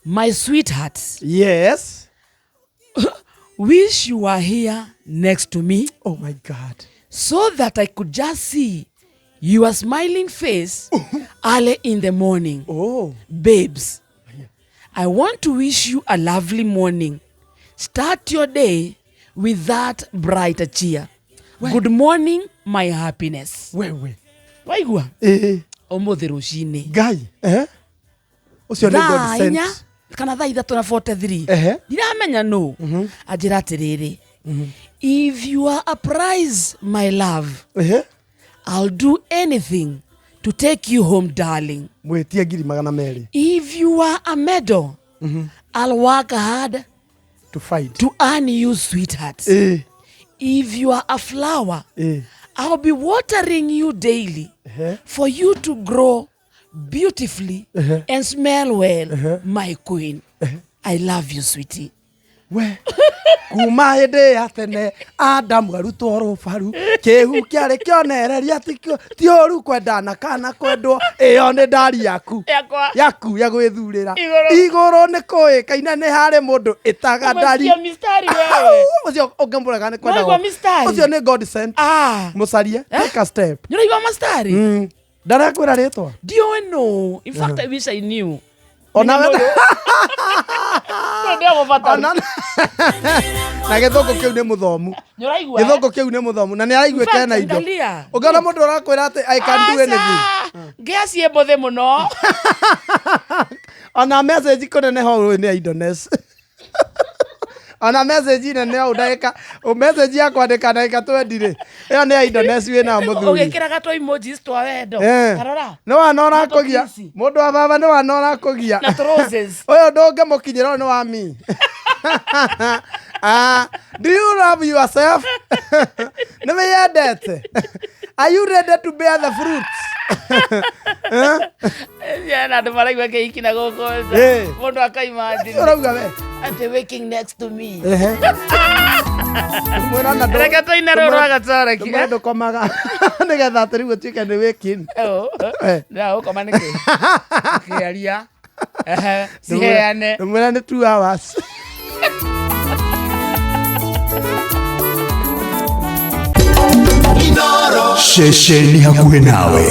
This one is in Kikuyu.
My sweetheart, Yes. wish you were here next to me Oh my God. so that I could just see your smiling face early in the morning. Oh. Babes, I want to wish you a lovely morning. Start your day with that brighter cheer. Good morning, my happiness. Wewe. Waigua? Ĩĩ. Ũmũthĩ rũcinĩ. Ngai. Eh? Ũcio nĩ God Thaa sent. 4 kana thaa 3 na 43. Ehe. Ndiramenya nũ. Anjĩra atĩrĩrĩ. If you are a prize, my love, Ehe. I'll do anything to take you home, darling. Mwĩtie 200,000. If you are a medal, I'll work hard To fight. to earn you, sweetheart. Ĩĩ. If you are a flower, Ĩĩ. I'll be watering you daily Ehe. for you to grow beautifully and smell well, my queen. I love you, sweetie. We. Kuma hĩndĩ ya tene Adamu arutwo rũbaru kĩhu kĩarĩ kĩonereria ti ũru kwendana kana kwendwo ĩyo nĩ ndari yaku. Yakwa. Yaku ya gwĩthurĩra. Igũrũ. Igũrũ nĩ kũĩkaine nĩ harĩ mũndũ ĩtaga ndari. Umesikia mistari wewe. Ũcio ũngĩmũrega nĩ kwenda. Waigua mistari? Ũcio nĩ God sent. Ah. Mũcarie. Take a step. Nĩũraigua mastari? Ndarakwĩra rĩtwa. Ndiũĩ nũ. In fact, I wish I knew. Ona we Ndĩamũbatara. ona na gĩthũngũ kĩu nĩ mũthomu. Nĩũraigua? Gĩthũngũ kĩu nĩ mũthomu na nĩ araiguĩka ena indo. Angalia. Ũngĩona mũndũ ũrakwĩra atĩ I can do anything. Ngĩa ciĩ mbũthĩ mũno. Ona message kũneneha ũũ nĩ idleness. Ona message nene ũũ ndagĩka message ya kwandĩka ndagĩka 20 rĩ ĩyo nĩ idleness wĩna mũthuri. Ũgĩkĩraga tũ emojis twa wendo. Eh. Tarora. Nĩ wana ũrakũgia Tũ kiss. mũndũ wa baba nĩ wana ũrakũgia. Na tũ roses. Ũyũ ndũngĩmũkinyĩra ũyũ nĩ wa mi. Ah, do you love yourself? Nĩ wĩyendete? Are you ready to bear the fruits? Ciana andũ maraigua kĩhiki na gũkũ nja. Eh. Mũndũ akaimagine. Ũrauga we? Atĩ waking next to me. Ehe. Mwĩra na ndũ- Reke tũine rũrũ rwa gatoreki. ndũmwĩre ndũkomaga nĩgetha atĩ rĩu ũtuĩke nĩ wĩkin. Oh. Eh. Ndĩragũkoma nĩkĩ? Ũkĩaria. Ehe, ciheane. Ndũmwĩre nĩ 2 hours. Ceceni hakuhĩ nawe.